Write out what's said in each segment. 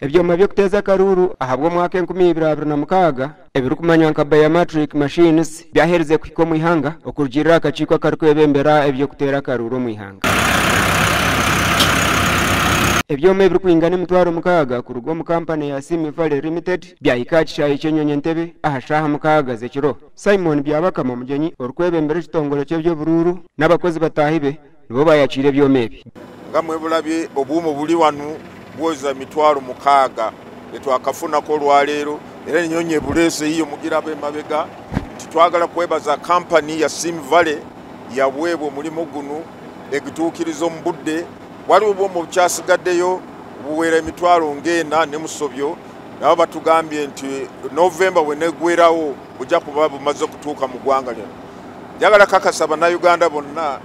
Ebyoma by'okuteeza akaruuru ahabw'omwaka 2026 ebirikumanywa nka Biometric Machines byaherize kuhika omu ihanga okurugiirira aha kakiiko akarikwebembera eby'okuteera akaruuru omu ihanga. Ebyoma ebirikwingana 6000 kuruga omu kampani ya Simi Valley Limited byahika aha kishaayi ky'enyonyi Entebbe aha shaaha mukaaga z'ekiro. Simon Byabakama Omugyenyi orikwebembera ekitongore ky'eby'oburuuru n'abakozi bataahi be nibo baayakiire ebyoma ebi. Nga mwebulabye obuuma obuli wanu buweza 6000 etwakafunako olwaleero era enyonyi ebuleese yiyo mugiraba emabega nti twagala kwebaza kampani ya Sim Valley yaweebwa omulimu gunu egituukiriza omu budde. Waliwo obuuma obukyasigaddeyo buwera 4,000 ne musobyo nabo batugambye nti November bwenegwerawo bujja kuba bumaze okutuuka mu ggwanga lino. Njagala kakasa bannayuganda bonna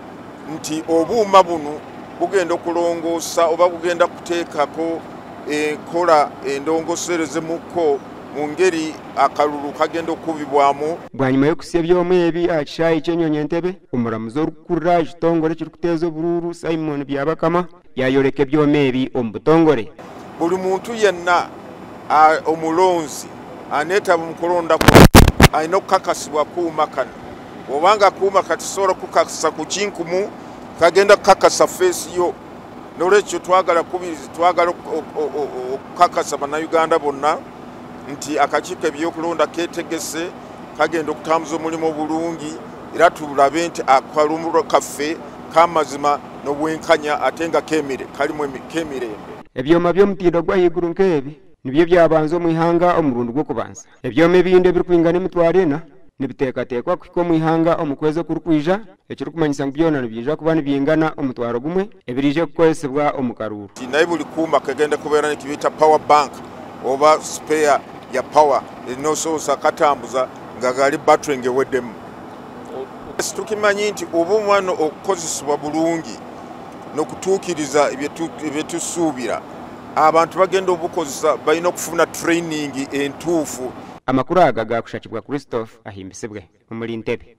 nti obuuma bunu bugenda okulongoosa oba bugenda kuteekako enkola endongoserezemukko mu ngeri akalulu kagenda okukubibwamu. Bwanyima y'okuhitsya ebyoma ebi aha kishaayi ky'enyonyi Entebbe, omuramuzi orikukurira ekitongore ekirikuteeza oburuuru, Simon Byabakama, yaayoreka ebyoma ebi omu butongore. Buli muntu yenna omuronzi aneetaba omu kuronda kuno aine okukakasibwa kuuma kano. Bw'obanga akuuma katisobola kukakasa ku kinkumu, kagenda kukakasa feesi yo. N'olwekyo twagala kubiriza, twagala okukakasa bannayuganda bonna nti akakiiko ebyokulonda keetegese, kagenda okutambuza omulimu obulungi era tulabe nti akalulu kaffe k'amazima n'obwenkanya ate nga kalimu k'emirembe. Ebyoma by'omutindo gw'ahaiguru nk'ebi nibyo byabanza omu ihanga omurundi gw'okubanza. Ebyoma ebindi ebirikwingana 4,000 nibiteekateekwa kuhika omu ihanga omu kwezi okurikwija, ekirikumanyisa ngu byona nibyija kuba nibyingana 10,000 ebiriije kukoresibwa omu karuuru. Naye buli kuuma kagenda kubeera nekibeeta power bank oba spare ya power enosobosa katambuza nga gali battery ng'eweddemu. Tukimanyi nti obuuma okukozesebwa bulungi n'okutuukiriza ebyetusuubira, abantu bagenda obukozesa balina okufuna training entuufu. Amakuru aga gaakushakibwa Christophe Ahimbisibwe omuri Ntebe.